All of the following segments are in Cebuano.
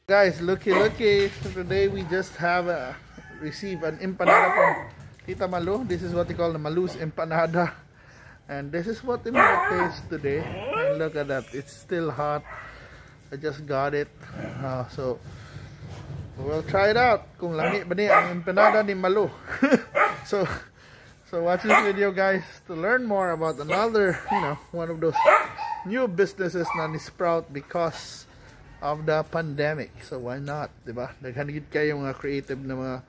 Guys, looky, looky. So today we just have received an empanada from Tita Malu. This is what they call the Malu's empanada. And this is what it might taste today. And look at that, it's still hot. I just got it. So we'll try it out. Kung lami ba ni ang empanada ni Malu. So watch this video, guys, to learn more about another one of those new businesses na ni sprout because of the pandemic. So why not, 'di ba? Daghan gid kayo mga creative na mga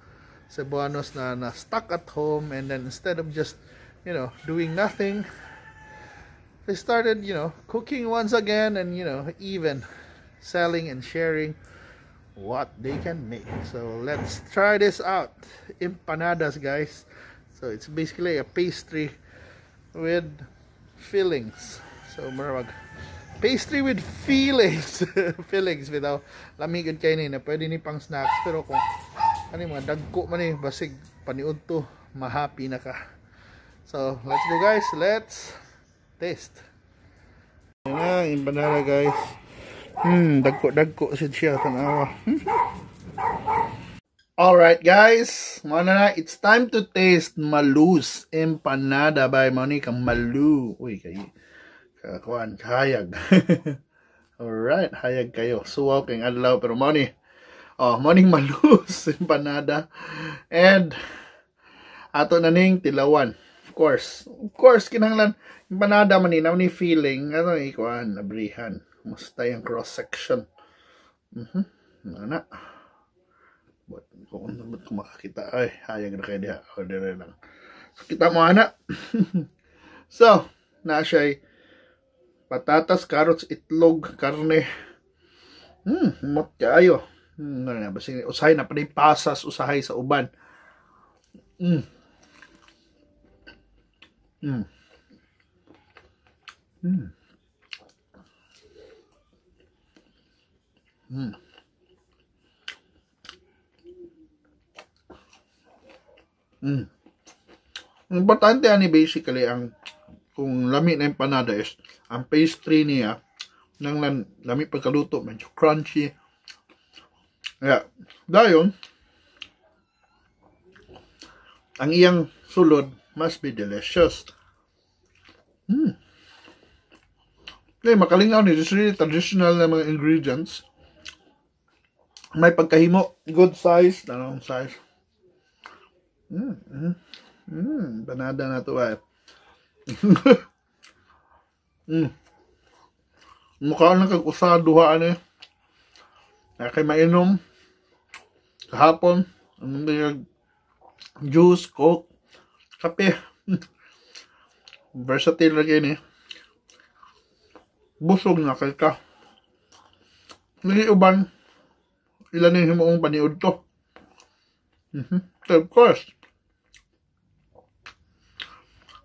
Cebuanos na stuck at home, and then instead of just doing nothing, they started cooking once again and even selling and sharing what they can make. So let's try this out. Empanadas, guys. So it's basically a pastry with fillings. So murag pastry with feelings. Fillings bitaw. Lami gud kay ni na pwede ni pang snacks, pero kung ano mga dagko man ni, basig paniud to ma-happy na ka. So let's go, guys. Let's taste. Yan na, empanada, guys. Dagko dagko sad siya, tanawa. Alright, guys, mao na, it's time to taste Malu's Empanada by Monica Malu. Uy, kay kakuan, hayag. Alright, hayag kayo. Suwaw kayong adlaw, pero mao ni. Oh, morning Malu's Empanada. And ato na ning tilawan. Of course. Of course, kinahanglan empanada man ni, ni feeling ano ikuan abrihan. Kumusta yung cross section? Ana. But kung ba't ko makakita, ay hayag na kayo diha. O dire lang. So, kita mo ana. So, na siya patatas, carrots, itlog, karne. Mot kaayo. Ano na, basta usahay na pa pasas, usahay sa uban. Ang importante ani basically ang kung lami na empanada is ang pastry niya nang lami pagkaluto, medyo crunchy. Yeah. Dayon, ang iyang sulod must be delicious. Okay, makalingaw ni. This is really traditional na mga ingredients. May pagkahimo, good size, anong size. Panada na to ay. Mukha na kag usa duha ani. Kay mainom kahapon, ang juice, coke, kape. Versatile lagi ni. Busog na kay ka. Lagi uban ilan ni himuong paniud to. So, of course,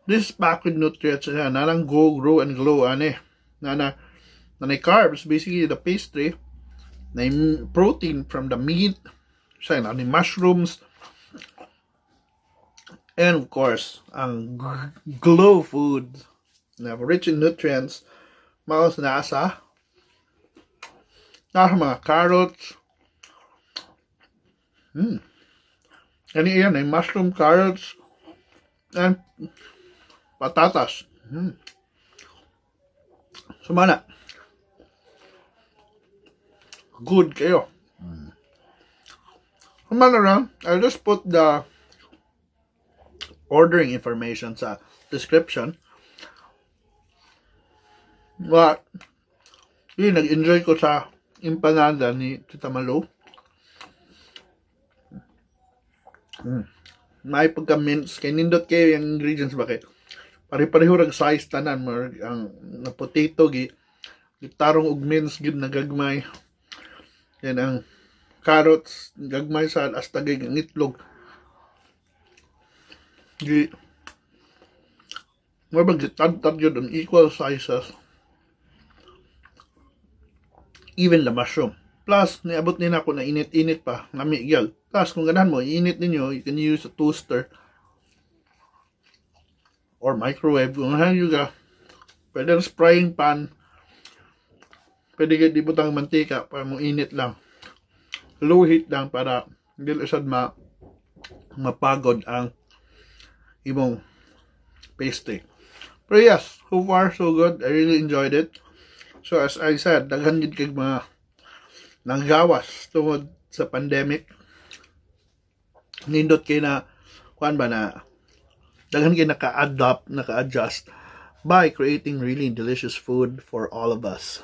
this is packed with nutrients. Ayan, narang go, grow, and glow. Ane. Nana, nanay carbs, basically the pastry. Na protein from the meat. Sa ni mushrooms. And of course, ang glow food na rich in nutrients. Maos nasa. Nasa mga carrots. Ano yan, ay mushroom, carrots, and patatas. Sumana. Good kayo. Sumana lang, I'll just put the ordering information sa description. But, yun, nag-enjoy ko sa empanada ni Tita Malu. May pagka-mince, kay nindot kayo yung ingredients ba kay pare-pareho rag size tanan, mar ang na potato gi gitarong og mince gid na gagmay. Yan ang carrots gagmay sa hasta gig ang itlog. Gi mo ba gitadtad yun ang equal sizes. Even the mushroom. Plus, niabot ni nako na init-init pa, lami gyud. Plus, kung ganahan mo, init ninyo, you can use a toaster or microwave. Kung ganahan nyo ka, pwede ang frying pan, pwede kayo di butang mantika para mo init lang. Low heat lang para dili sad mapagod ang imong pastry. Pero yes, so far so good. I really enjoyed it. So as I said, daghan gid kay mga nanggawas tungod sa pandemic. Nindot kay na kuan ba na daghan kay naka-adapt, naka-adjust by creating really delicious food for all of us.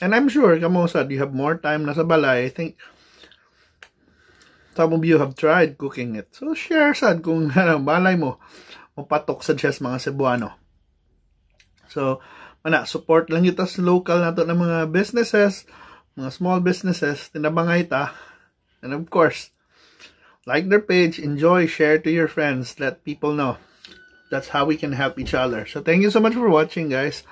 And I'm sure kamo sad, you have more time na sa balay. I think some of you have tried cooking it. So share sad kung ano, balay mo mopatok sa sa mga Cebuano. So, mana, support lang kita sa local nato ng mga businesses, mga small businesses, tinabangay ta. And of course, like their page, enjoy, share to your friends, let people know. That's how we can help each other. So thank you so much for watching, guys.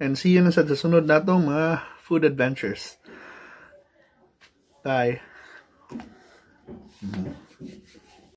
And see you na sa sunod natong mga food adventures. Bye.